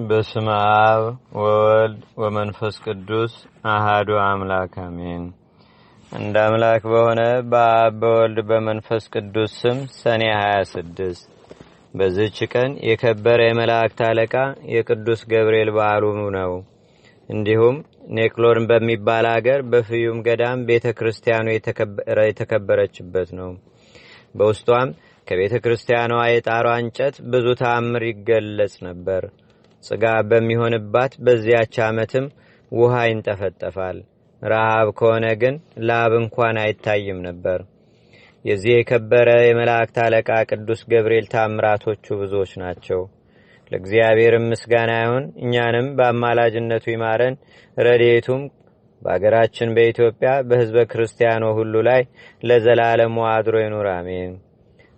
በስመ አብ ወወልድ ወመንፈስ ቅዱስ አሃዱ አምላክ አሜን። እንደ አምላክ በሆነ በአብ በወልድ በመንፈስ ቅዱስ ስም ሰኔ 26 በዚህች ቀን የከበረ የመላእክት አለቃ የቅዱስ ገብርኤል በዓሉ ነው። እንዲሁም ኔቅሎን በሚባል አገር በፍዩም ገዳም ቤተ ክርስቲያኑ የተከበረችበት ነው። በውስጧም ከቤተ ክርስቲያኗ የጣሯ እንጨት ብዙ ተአምር ይገለጽ ነበር። ጽጋብ በሚሆንባት በዚያች ዓመትም ውሃ ይንጠፈጠፋል። ረሃብ ከሆነ ግን ላብ እንኳን አይታይም ነበር። የዚህ የከበረ የመላእክት አለቃ ቅዱስ ገብርኤል ታምራቶቹ ብዙዎች ናቸው። ለእግዚአብሔርም ምስጋና ይሁን፣ እኛንም በአማላጅነቱ ይማረን። ረድኤቱም በአገራችን በኢትዮጵያ በሕዝበ ክርስቲያኑ ሁሉ ላይ ለዘላለሙ አድሮ ይኑር፣ አሜን።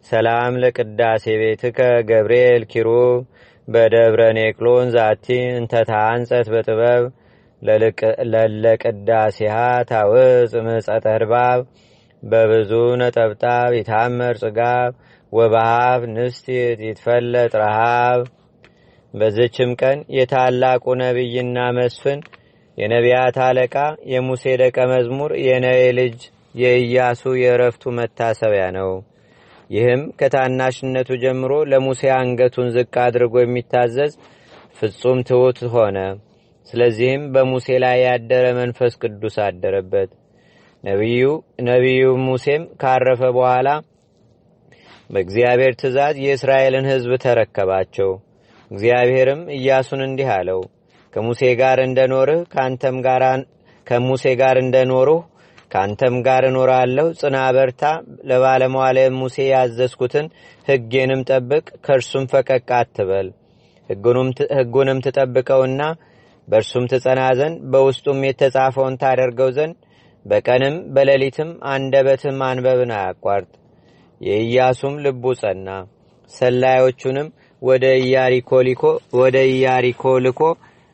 ሰላም ለቅዳሴ ቤትከ ገብርኤል ኪሩብ በደብረ ኔቅሎን ዛቲ እንተ ተሃንጸት በጥበብ ለለቅዳሴሃ ታውፅ ምጸተ ህድባብ በብዙ ነጠብጣብ ይታመር ጽጋብ ወበሃብ ንስቲት ይትፈለጥ ረሃብ። በዝችም ቀን የታላቁ ነቢይና መስፍን የነቢያት አለቃ የሙሴ ደቀ መዝሙር የነዌ ልጅ የኢያሱ የእረፍቱ መታሰቢያ ነው። ይህም ከታናሽነቱ ጀምሮ ለሙሴ አንገቱን ዝቅ አድርጎ የሚታዘዝ ፍጹም ትሑት ሆነ። ስለዚህም በሙሴ ላይ ያደረ መንፈስ ቅዱስ አደረበት። ነቢዩ ሙሴም ካረፈ በኋላ በእግዚአብሔር ትእዛዝ የእስራኤልን ሕዝብ ተረከባቸው። እግዚአብሔርም ኢያሱን እንዲህ አለው፣ ከሙሴ ጋር እንደኖርህ ከአንተም ጋር ከሙሴ ጋር እንደኖርሁ ከአንተም ጋር እኖራለሁ። ጽና፣ በርታ። ለባለሟለ ሙሴ ያዘዝኩትን ሕጌንም ጠብቅ፣ ከእርሱም ፈቀቅ አትበል። ሕጉንም ትጠብቀውና በእርሱም ትጸና ዘንድ በውስጡም የተጻፈውን ታደርገው ዘንድ በቀንም በሌሊትም አንደበትህ ማንበብን አያቋርጥ። የኢያሱም ልቡ ጸና። ሰላዮቹንም ወደ ኢያሪኮ ልኮ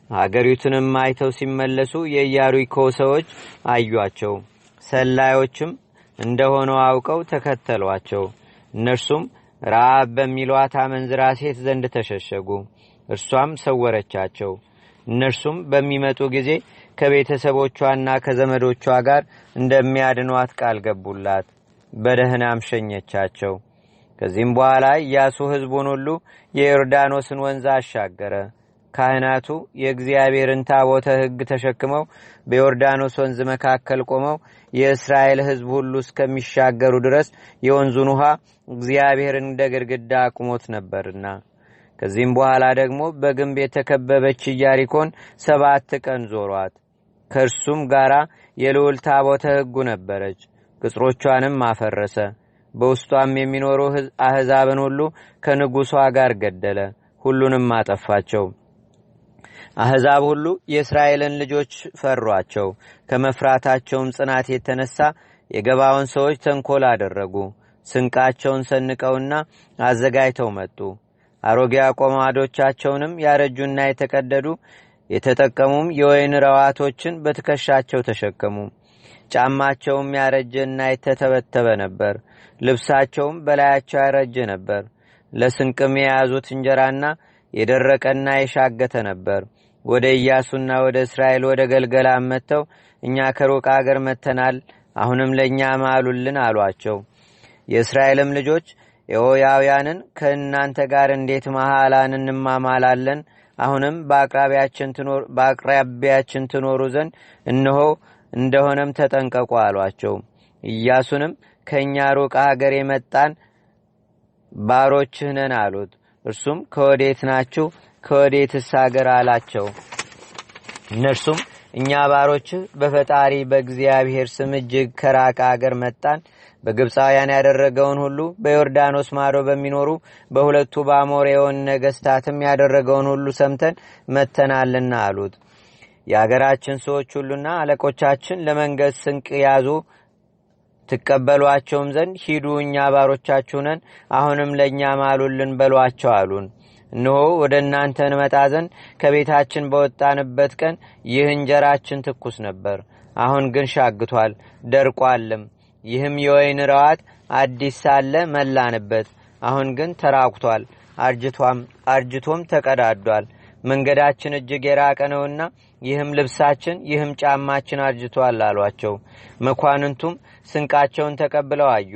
ሀገሪቱንም አይተው ሲመለሱ የኢያሪኮ ሰዎች አዩአቸው። ሰላዮችም እንደሆነው አውቀው ተከተሏቸው። እነርሱም ረዓብ በሚሏት አመንዝራ ሴት ዘንድ ተሸሸጉ። እርሷም ሰወረቻቸው። እነርሱም በሚመጡ ጊዜ ከቤተሰቦቿና ከዘመዶቿ ጋር እንደሚያድኗት ቃል ገቡላት። በደህናም ሸኘቻቸው። ከዚህም በኋላ ኢያሱ ሕዝቡን ሁሉ የዮርዳኖስን ወንዝ አሻገረ። ካህናቱ የእግዚአብሔርን ታቦተ ሕግ ተሸክመው በዮርዳኖስ ወንዝ መካከል ቆመው የእስራኤል ሕዝብ ሁሉ እስከሚሻገሩ ድረስ የወንዙን ውሃ እግዚአብሔር እንደ ግድግዳ አቁሞት ነበርና። ከዚህም በኋላ ደግሞ በግንብ የተከበበች ኢያሪኮን 7 ቀን ዞሯት። ከእርሱም ጋራ የልዑል ታቦተ ሕጉ ነበረች። ቅጽሮቿንም አፈረሰ። በውስጧም የሚኖሩ አሕዛብን ሁሉ ከንጉሷ ጋር ገደለ። ሁሉንም አጠፋቸው። አሕዛብ ሁሉ የእስራኤልን ልጆች ፈሯቸው። ከመፍራታቸውም ጽናት የተነሳ የገባዖን ሰዎች ተንኮል አደረጉ። ስንቃቸውን ሰንቀውና አዘጋጅተው መጡ። አሮጌ አቆማዶቻቸውንም ያረጁና የተቀደዱ የተጠቀሙም የወይን ረዋቶችን በትከሻቸው ተሸከሙ። ጫማቸውም ያረጀና የተተበተበ ነበር። ልብሳቸውም በላያቸው ያረጀ ነበር። ለስንቅም የያዙት እንጀራና የደረቀና የሻገተ ነበር። ወደ ኢያሱና ወደ እስራኤል ወደ ገልገላ መጥተው እኛ ከሩቅ አገር መጥተናል፣ አሁንም ለእኛ ማሉልን አሏቸው። የእስራኤልም ልጆች ኤዎያውያንን ከእናንተ ጋር እንዴት መሐላን እንማማላለን? አሁንም በአቅራቢያችን ትኖሩ ዘንድ እነሆ እንደሆነም ተጠንቀቁ አሏቸው። ኢያሱንም ከእኛ ሩቅ አገር የመጣን ባሮችህ ነን አሉት። እርሱም ከወዴት ናችሁ? ከወዴትስ አገር አላቸው። እነርሱም እኛ ባሮችህ በፈጣሪ በእግዚአብሔር ስም እጅግ ከራቀ አገር መጣን። በግብፃውያን ያደረገውን ሁሉ በዮርዳኖስ ማዶ በሚኖሩ በሁለቱ በአሞሬዎን ነገስታትም ያደረገውን ሁሉ ሰምተን መተናልና አሉት። የአገራችን ሰዎች ሁሉና አለቆቻችን ለመንገድ ስንቅ ያዙ፣ ትቀበሏቸውም ዘንድ ሂዱ፣ እኛ ባሮቻችሁ ነን፣ አሁንም ለእኛ ማሉልን በሏቸው አሉን። እነሆ ወደ እናንተ እንመጣ ዘንድ ከቤታችን በወጣንበት ቀን ይህ እንጀራችን ትኩስ ነበር። አሁን ግን ሻግቷል፣ ደርቋልም። ይህም የወይን ረዋት አዲስ ሳለ መላንበት፣ አሁን ግን ተራቁቷል፣ አርጅቶም ተቀዳዷል። መንገዳችን እጅግ የራቀ ነውና ይህም ልብሳችን ይህም ጫማችን አርጅቷል አሏቸው። መኳንንቱም ስንቃቸውን ተቀብለው አዩ፣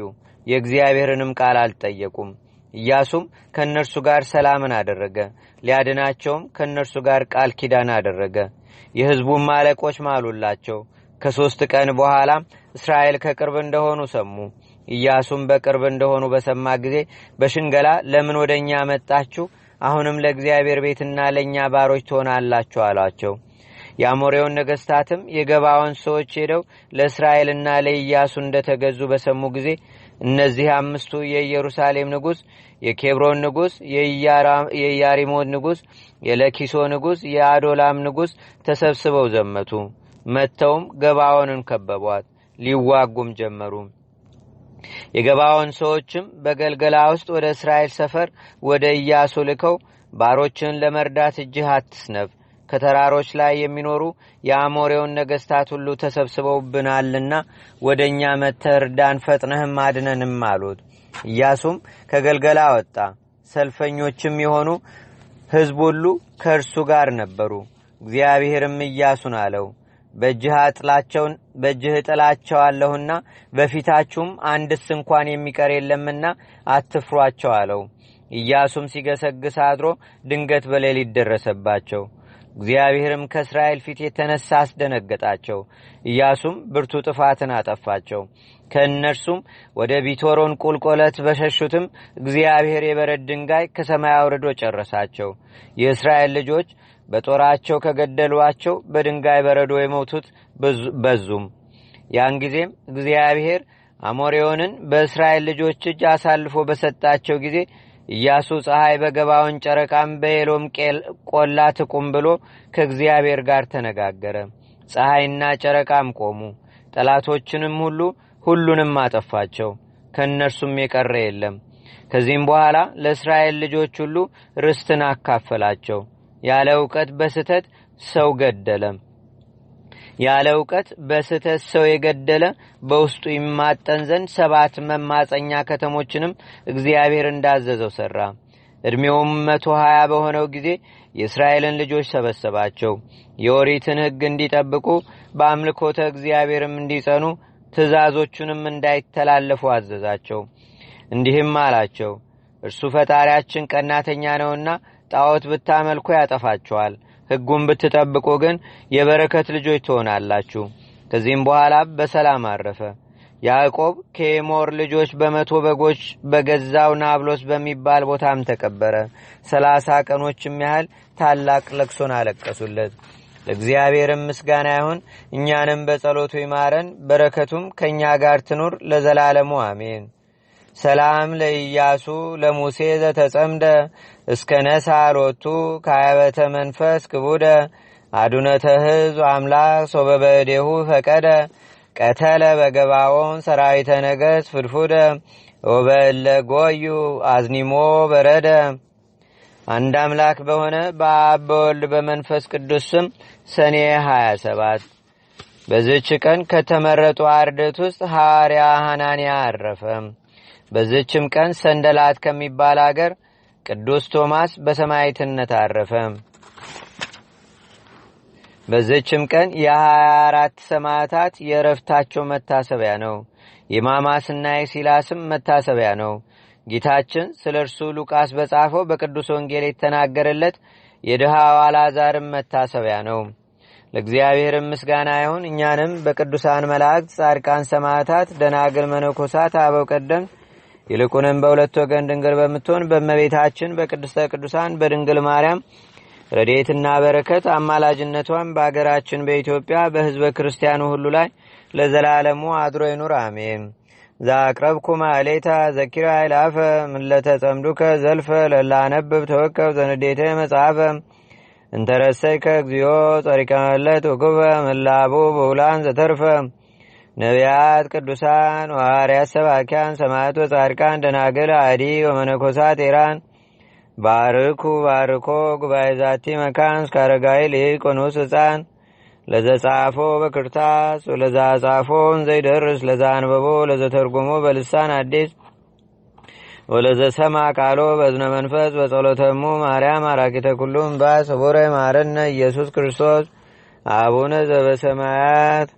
የእግዚአብሔርንም ቃል አልጠየቁም። ኢያሱም ከእነርሱ ጋር ሰላምን አደረገ፣ ሊያድናቸውም ከእነርሱ ጋር ቃል ኪዳን አደረገ። የሕዝቡም አለቆች ማሉላቸው። ከ3 ቀን በኋላም እስራኤል ከቅርብ እንደሆኑ ሰሙ። ኢያሱም በቅርብ እንደሆኑ በሰማ ጊዜ በሽንገላ ለምን ወደ እኛ መጣችሁ? አሁንም ለእግዚአብሔር ቤትና ለእኛ ባሮች ትሆናላችሁ አሏቸው። የአሞሬውን ነገስታትም የገባዖን ሰዎች ሄደው ለእስራኤልና ለኢያሱ እንደተገዙ በሰሙ ጊዜ እነዚህ 5ቱ የኢየሩሳሌም ንጉስ፣ የኬብሮን ንጉስ፣ የኢያሪሞት ንጉስ፣ የለኪሶ ንጉስ፣ የአዶላም ንጉስ ተሰብስበው ዘመቱ። መጥተውም ገባዖንን ከበቧት፣ ሊዋጉም ጀመሩ። የገባዖን ሰዎችም በገልገላ ውስጥ ወደ እስራኤል ሰፈር ወደ ኢያሱ ልከው ባሮችን ለመርዳት እጅህ አትስነፍ፣ ከተራሮች ላይ የሚኖሩ የአሞሬውን ነገስታት ሁሉ ተሰብስበውብናልና ወደ እኛ መጥተህ እርዳን፣ ፈጥነህም አድነንም አሉት። ኢያሱም ከገልገላ ወጣ። ሰልፈኞችም የሆኑ ሕዝብ ሁሉ ከእርሱ ጋር ነበሩ። እግዚአብሔርም ኢያሱን አለው፣ በእጅህ እጥላቸዋለሁና በፊታችሁም አንድስ እንኳን የሚቀር የለምና አትፍሯቸው አለው። ኢያሱም ሲገሰግስ አድሮ ድንገት በሌሊት ደረሰባቸው። እግዚአብሔርም ከእስራኤል ፊት የተነሳ አስደነገጣቸው። ኢያሱም ብርቱ ጥፋትን አጠፋቸው። ከእነርሱም ወደ ቢቶሮን ቁልቁለት በሸሹትም እግዚአብሔር የበረድ ድንጋይ ከሰማይ አውርዶ ጨረሳቸው። የእስራኤል ልጆች በጦራቸው ከገደሏቸው በድንጋይ በረዶ የሞቱት በዙም። ያን ጊዜም እግዚአብሔር አሞሬውንን በእስራኤል ልጆች እጅ አሳልፎ በሰጣቸው ጊዜ ኢያሱ ፀሐይ በገባዖን ጨረቃም በኤሎም ቆላ ትቁም ብሎ ከእግዚአብሔር ጋር ተነጋገረ። ፀሐይና ጨረቃም ቆሙ። ጠላቶችንም ሁሉንም አጠፋቸው፣ ከእነርሱም የቀረ የለም። ከዚህም በኋላ ለእስራኤል ልጆች ሁሉ ርስትን አካፈላቸው። ያለ እውቀት በስህተት ሰው ገደለ። ያለ እውቀት በስህተት ሰው የገደለ በውስጡ ይማጠን ዘንድ 7 መማፀኛ ከተሞችንም እግዚአብሔር እንዳዘዘው ሰራ። ዕድሜውም 120 በሆነው ጊዜ የእስራኤልን ልጆች ሰበሰባቸው። የኦሪትን ሕግ እንዲጠብቁ በአምልኮተ እግዚአብሔርም እንዲጸኑ ትእዛዞቹንም እንዳይተላለፉ አዘዛቸው። እንዲህም አላቸው፣ እርሱ ፈጣሪያችን ቀናተኛ ነውና ጣዖት ብታመልኩ ያጠፋችኋል፣ ሕጉን ብትጠብቁ ግን የበረከት ልጆች ትሆናላችሁ። ከዚህም በኋላ በሰላም አረፈ። ያዕቆብ ከኤሞር ልጆች በ100 በጎች በገዛው ናብሎስ በሚባል ቦታም ተቀበረ። 30 ቀኖችም ያህል ታላቅ ለቅሶን አለቀሱለት። ለእግዚአብሔርም ምስጋና ይሁን፣ እኛንም በጸሎቱ ይማረን፣ በረከቱም ከእኛ ጋር ትኑር ለዘላለሙ አሜን። ሰላም ለኢያሱ ለሙሴ ዘተጸምደ እስከ ነሳሎቱ ካያበተ መንፈስ ክቡደ አዱነተ ሕዝብ አምላክ ሶበበዴሁ ፈቀደ ቀተለ በገባዖን ሰራዊተ ነገሥት ፍድፉደ ወበእለ ጎዩ አዝኒሞ በረደ። አንድ አምላክ በሆነ በአብ በወልድ በመንፈስ ቅዱስ ስም ሰኔ 27 በዚህች ቀን ከተመረጡ አርድእት ውስጥ ሐዋርያ ሐናንያ አረፈ። በዚህችም ቀን ሰንደላት ከሚባል አገር ቅዱስ ቶማስ በሰማዕትነት አረፈ። በዚህችም ቀን የ24 ሰማዕታት የእረፍታቸው መታሰቢያ ነው። የማማስና የሲላስም መታሰቢያ ነው። ጌታችን ስለ እርሱ ሉቃስ በጻፈው በቅዱስ ወንጌል የተናገረለት የድሃው አልዓዛርም መታሰቢያ ነው። ለእግዚአብሔርም ምስጋና ይሁን። እኛንም በቅዱሳን መላእክት፣ ጻድቃን፣ ሰማዕታት፣ ደናግል፣ መነኮሳት፣ አበው ቀደምት ይልቁንም በሁለት ወገን ድንግል በምትሆን በእመቤታችን በቅድስተ ቅዱሳን በድንግል ማርያም ረድኤትና በረከት አማላጅነቷን በአገራችን በኢትዮጵያ በሕዝበ ክርስቲያኑ ሁሉ ላይ ለዘላለሙ አድሮ ይኑር፣ አሜን። ዛቅረብኩ ማሌታ ዘኪራ ይላፈ ምለተ ጸምዱከ ዘልፈ ለላነብብ ተወከብ ዘንዴተ መጽሐፈ እንተረሰይከ እግዚኦ ጸሪቀ መለት ወኩበ ምላቡ በውላን ዘተርፈ ነቢያት፣ ቅዱሳን፣ ሐዋርያት፣ ሰባኪያን፣ ሰማዕታት ወጻድቃን፣ ደናግል፣ አዲ ወመነኮሳት ኤራን ባርኩ ባርኮ ጉባኤ ዛቲ መካን እስከ አረጋዊ ሊቅ ወንኡስ ሕፃን ለዘጻፎ በክርታስ ወለዛ ጻፎን ዘይደርስ ለዛ አንበቦ ለዘተርጎሞ በልሳን አዲስ ወለዘሰማ ቃሎ በዝነ መንፈስ በጸሎተሙ ማርያም አራቂተ ኩሉም ባይ ስቡረ ማረነ ኢየሱስ ክርስቶስ። አቡነ ዘበሰማያት።